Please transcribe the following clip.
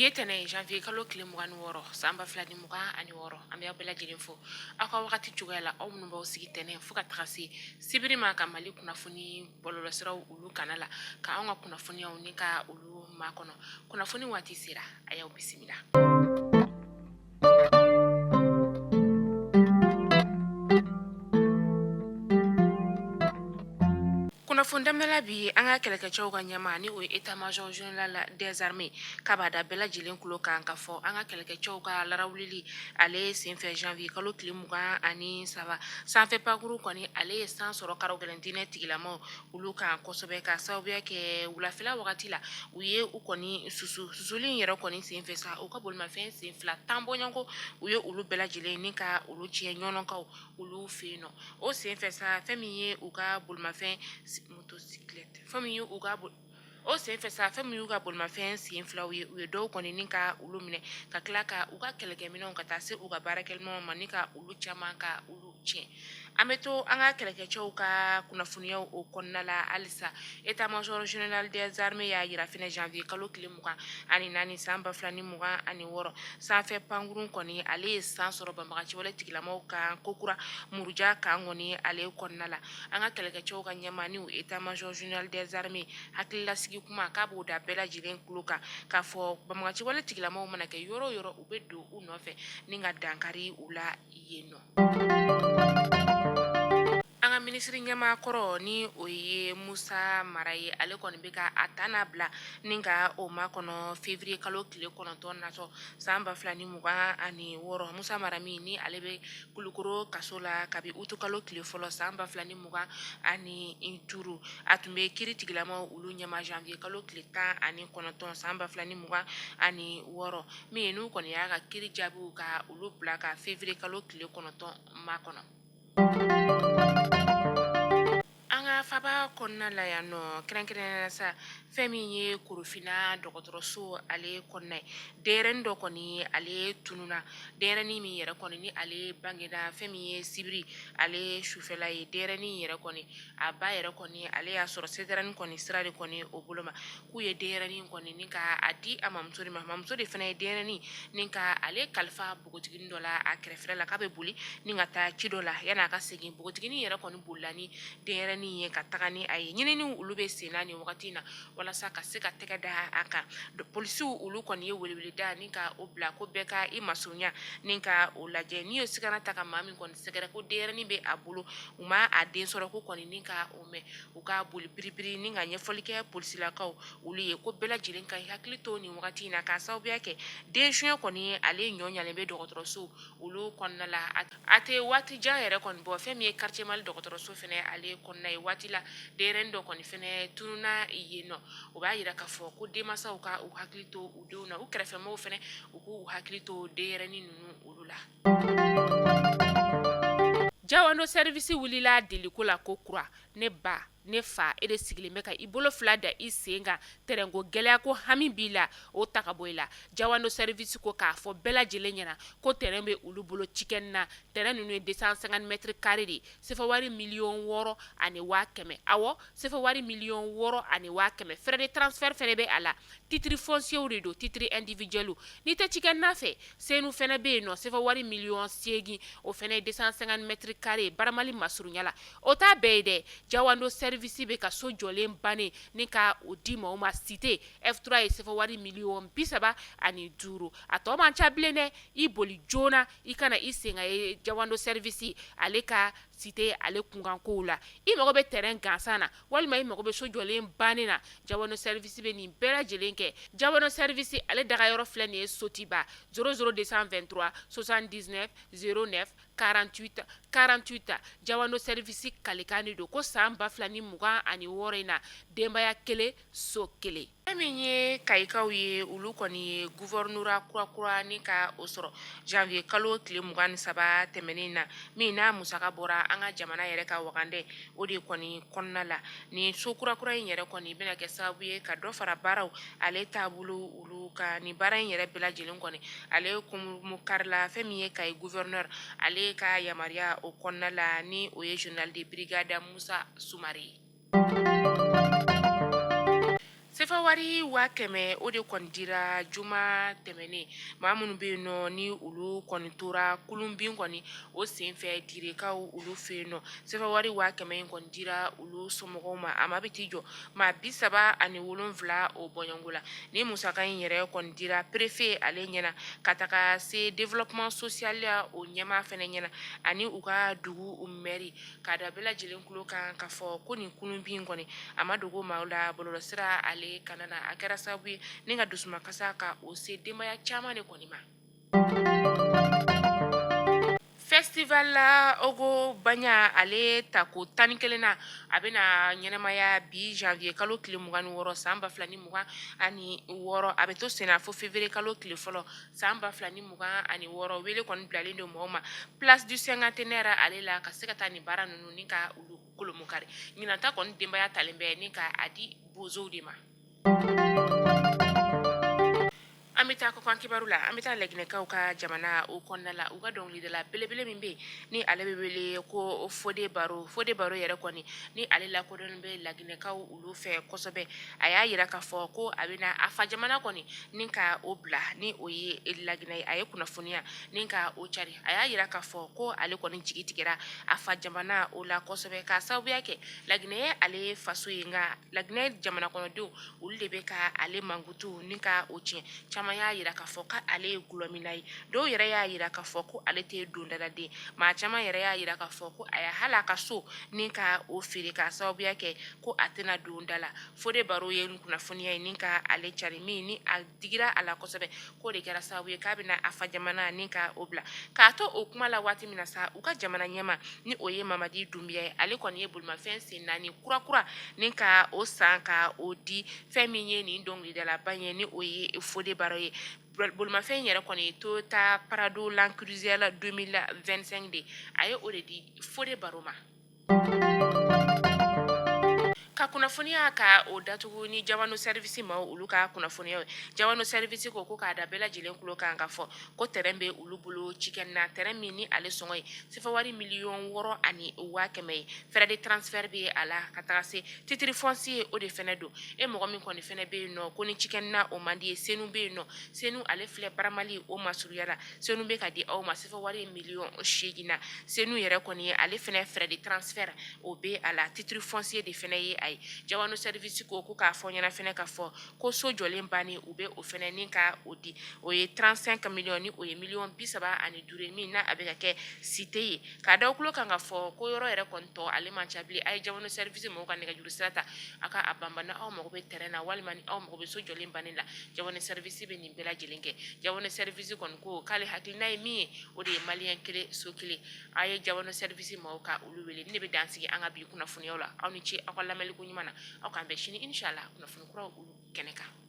Bi ye tɛnɛn ye, janvier kalo tile 26 san 2026. An bɛ aw bɛɛ lajɛlen fo aw ka wagati cogoya la, aw minnu b'aw sigi tɛnɛn fo ka taga se sibiri ma ka Mali kunnafoni bɔlɔlɔsiraw olu kana la ka anw ka kunnafoniyaw ni ka olu makɔnɔ. Kunnafoni waati sera, a y'aw bisimila. Kunnafoni daminɛ la bi, an ka kɛlɛkɛcɛw ka ɲɛmaa ni o ye état major général des armées, k'a b'a da bɛɛ lajɛlen tulo kan k'a fɔ an ka kɛlɛkɛcɛw ka larawulili ale senfɛ janvier kalo tile 23, sanfɛ pakuru kɔni ale ye san sɔrɔ karogɛlɛn diinɛ tigilamaw olu kan kosɛbɛ, ka sababuya kɛ wulafɛla wagati la u ye u kɔni susu. Susuli in yɛrɛ kɔni senfɛ sa, u ka bolimafɛn sen fila 10 bɔɲɔgɔnko u ye olu bɛɛ lajɛlen ni ka olu tiɲɛ ɲɔnɔkaw olu fɛ yen nɔ. O senfɛ sa, fɛn min ye u ka bolimafɛn motocyclette, fɛn min ye u ka o senfɛ sa, fɛn min y'u ka bolimafɛn sen filaw ye, u ye dɔw kɔni ni ka olu minɛ ka tila ka u ka kɛlɛkɛminɛnw ka taa se u ka baarakɛminɛnw ma ni ka olu caman ka olu tiɲɛ. An bɛ to an ka kɛlɛkɛcɛw ka kunnafoniyaw o kɔnɔna la halisa. État major général des armées y'a jira fɛnɛ janvier kalo tile 24 san 2026, sanfɛ pankurun kɔni ale ye san sɔrɔ banbaganciwale tigilamaw kan kokura muruja kan kɔni ale kɔnɔna la. An ka kɛlɛkɛcɛw ka ɲɛmaa ni o état major général des armées, hakililasigi kuma k'a b'o da bɛɛ lajɛlen tulo kan k'a fɔ banbaganciwale tigilamaw mana kɛ yɔrɔ o yɔrɔ, u bɛ don u nɔfɛ ni ka dankari u la yen nɔ. An ka minisiri ɲɛmaa kɔrɔ ni o ye Musa Mara ye, ale kɔni bɛ ka a ta n'a bila ni ka o makɔnɔ février kalo tile 9 natɔ san 2026. Musa Mara min ni ale bɛ Kulukoro kaso la kabi utu kalo tile fɔlɔ san 2025, a tun bɛ kiri tigilamaw olu ɲɛma janvier kalo tile 19 san 2026, min ye n'u kɔni y'a ka kiri jaabiw ka olu bila ka février kalo tile 9 makɔnɔ. An ka faba kɔnɔna la yan nɔ, kɛrɛnkɛrɛnnenya la sa, fɛn min ye Korofina dɔgɔtɔrɔso ale kɔnɔna ye, denyɛrɛnin dɔ kɔni ale tununna. Denyɛrɛnin min yɛrɛ kɔni ni ale bangena fɛn min ye sibiri ale sufɛla ye, denyɛrɛnin yɛrɛ kɔni a ba yɛrɛ kɔni ale y'a sɔrɔ setarani kɔni sira de kɔni o bolo ma, k'u ye denyɛrɛnin kɔni ni ka a di a mamuso de ma. Mamuso de fana ye denyɛrɛnin ni ka ale kalifa npogotiginin dɔ la a kɛrɛfɛ la, k'a bɛ boli ni ka taa ci dɔ la, yan'a ka segin npogotiginin yɛrɛ kɔni bolila ni denyɛrɛnin ye ka taga ni a ye. Ɲininiw olu bɛ sen na nin wagati in na walasa ka se ka tɛgɛ da a kan. Polisiw olu kɔni ye weleweleda ni ka o bila ko bɛɛ ka i masurunya ni ka o lajɛ. N'i ye sigana ta ka maa min kɔni sɛgɛrɛ ko denyɛrɛnin bɛ a bolo, u ma a den sɔrɔ ko kɔni ni ka o mɛn, u ka boli piripiri ni ka ɲɛfɔli kɛ polisilakaw olu ye, ko bɛɛ lajɛlen ka hakili to nin wagati in na, k'a sababuya kɛ den suɲɛ kɔni ale ɲɔ ɲalen bɛ dɔgɔtɔrɔso olu kɔnɔna la. A tɛ waati jan yɛrɛ kɔni bɔ, fɛn min ye quartier Mali dɔgɔtɔrɔso fɛnɛ ale kɔnɔna ye, waati la denyɛrɛnin dɔ kɔni fɛnɛ tununna yen nɔ. O b'a jira k'a fɔ ko denmansaw ka u hakili to u denw na, u kɛrɛfɛmɔgɔw fɛnɛ u k'u hakili to denyɛrɛnin ninnu olu la. Jawando service wulila deliko la ko kura. Ne ba, ne fa, e de sigilen bɛ ka i bolo fila da i sen kan, tɛrɛnko gɛlɛya ko hami b'i la, o ta ka bɔ i la. Jawando service ko k'a fɔ bɛɛ lajɛlen ɲɛna ko tɛrɛn bɛ olu bolo cikɛni na. Tɛrɛn ninnu ye 250 mètres carrés de ye, sefa wari 6 100 000. Awɔ, sefa wari 6 100 000. Frais de transfert fɛnɛ bɛ a la. Titre foncier de don, titre individuel. N'i tɛ cikɛni fɛ, Senu fɛnɛ bɛ yen nɔ, sefa wari 8 millions, o fɛnɛ ye 250 mètres carrés Baramali masurunya la. O t'a bɛɛ ye dɛ. Jawando service bɛ ka so jɔlen bannen ni ka o di maaw ma cité F3 ye, sefa wari 35 millions. A tɔ man ca bilen dɛ. I boli joona i kana i sen ka ye Jawando service ale ka cité ale kunkankow la. I mago bɛ terrain gansan na walima i mago bɛ so jɔlen bannen na, Jawando service bɛ nin bɛɛ lajɛlen kɛ. Jawando service ale dagayɔrɔ filɛ nin ye Sotiba, 00 223 79 09 48 48. Jawando service kalikan de don ko san 2026 in na, denbaya kelen, so kelen. Fɛn min ye Kayikaw ye, olu kɔni ye gouvernorat kura ni ka o sɔrɔ janvier kalo tile 23 tɛmɛnen na, min n'a musaka bɔra an ka jamana yɛrɛ ka wagandɛ o de kɔni kɔnɔna la. Nin so kurakura in yɛrɛ kɔni bɛna kɛ sababu ye ka dɔ fara baaraw ale taabolo olu ka. Nin baara in yɛrɛ bɛɛ lajɛlen kɔni ale kurunbonkarila fɛn min ye Kayi gouverneur ale ka yamaruya o kɔnɔna la, ni o ye général de brigade Musa Sumare ye. Sefa wari 100,000, o de kɔni dira juma tɛmɛnen maa minnu bɛ yen nɔ, ni olu kɔni tora kulunbin kɔni o senfɛ Direkaw olu fɛ yen nɔ. Sefa wari 100,000 in kɔni dira olu somɔgɔw ma. A ma bɛ t'i jɔ maa 37 o bɔɲɔgɔnko la. Ni musaka in yɛrɛ kɔni dira préfet ale ɲɛna, ka taga se développement social o ɲɛmaa fana ɲɛna, ani u ka dugu mɛri, k'a da bɛɛ lajɛlen tulo kan k'a fɔ ko nin kulunbin kɔni a ma dogo maaw la bɔlɔlɔsira ale kana na. A kɛra sababu ye ni ka dusumakasa ka o se denbaya caman de kɔni ma. Festival la Ogo Banya, ale tako 11 na, a bɛna ɲɛnamaya bi janvier kalo tile 26 san 2026. A bɛ to senna fo février kalo tile 1 san 2026. Wele kɔni bilalen don mɔgɔw ma Place du Cinquantenaire ale la, ka se ka taa nin baara ninnu ni ka olu kolomukari. Ɲinan ta kɔni denbaya talen bɛ ni ka a di bozow de ma. An bɛ taa kɔkan kibaru la. An bɛ taa Laginɛkaw ka jamana o kɔnɔna la. U ka dɔnkilidala belebele min bɛ yen, ni ale bɛ wele ko Fode Baro, Fode Baro yɛrɛ kɔni, ni ale lakodɔnnen bɛ Laginɛkaw olu fɛ kosɛbɛ, a y'a jira k'a fɔ ko a bɛna a fa jamana kɔni ni ka o bila, ni o ye Laginɛ ye. A ye kunnafoniya ni ka o cari. A y'a jira k'a fɔ ko ale kɔni jigi tigɛra a fa jamana o la kosɛbɛ, k'a sababuya kɛ Laginɛ ye ale faso ye, nka Laginɛ jamana kɔnɔdenw olu de bɛ ka ale mankutu ni ka o tiɲɛ. Caman y'a jira k'a fɔ k'ale ye gulɔminna ye, dɔw yɛrɛ y'a jira k'a fɔ ko ale tɛ dondaladen. Maa caman yɛrɛ y'a jira k'a fɔ ko a ye hali a ka so ni ka o feere, k'a sababuya kɛ ko a tɛna don da la. Fode Baro ye kunnafoniya ye ni ka ale cari min ni a digira a la kosɛbɛ, k'o de kɛra sababu ye k'a bɛna a fa jamana ni ka o bila. K'a to o kuma la waati min na sa, u ka jamana ɲɛmaa, ni o ye Mamadi Dunbiya ye, ale kɔni ye bolimafɛn sen naani kurakura ni ka o san ka o di fɛn min ye nin dɔnkilidalaba ye, ni o ye Fode Baro ye. Bolimafɛn yɛrɛ kɔni ye Toyota Prado Land Cruiser 2025 de, a ye o de di Fode Baro ma. Ka kunnafoniya ka o datugu ni Jawando Service maaw olu ka kunnafoniya ye. Jawando Service ko k'a da bɛɛ lajɛlen tulo kan k'a fɔ ko terrain bɛ olu bolo cikɛ na, terrain min ni ale sɔngɔ ye sefa wari 6,100,000 ye. Frais de transfert bɛ a la, ka taga se titre foncier, o de fana don. E mɔgɔ min kɔni fana bɛ yen nɔ ko ni cikɛ na o man di ye, Senu bɛ yen nɔ. Senu ale filɛ Baramali o masurunya la. Senu bɛ ka di aw ma sefa wari 8,000,000 na. Senu yɛrɛ kɔni ye ale fana frais de transfert o bɛ a la, titre foncier de fana ye a ye. Jawando Service ko k'a fɔ ɲɛna fana k'a fɔ ko so jɔlen bannen, u bɛ o fana ni ka o di, o ye 35 millions, ni o ye 35 miliyɔn ye, min n'a a bɛ ka kɛ cité ye. K'a da tulo kan k'a fɔ ko yɔrɔ yɛrɛ kɔni tɔ ale man ca bilen. A ye Jawando Service mɔgɔw ka nɛgɛjuru sira ta, a ka a banban ni aw mago bɛ terrain na walima ni aw mago bɛ so jɔlen bannen la. Jawando Service bɛ nin bɛɛ lajɛlen kɛ. Jawando Service kɔni ko k'ale hakilina ye min ye, o de ye maliyɛn kelen so kelen. A ye Jawando Service maaw ka olu wele. Ne bɛ dan sigi an ka bi kunnafoniyaw la. Aw ni ce aw ka lamɛnliko ɲuman na. Aw k'an bɛn sini inshallah kunnafoni kuraw olu kɛnɛ kan.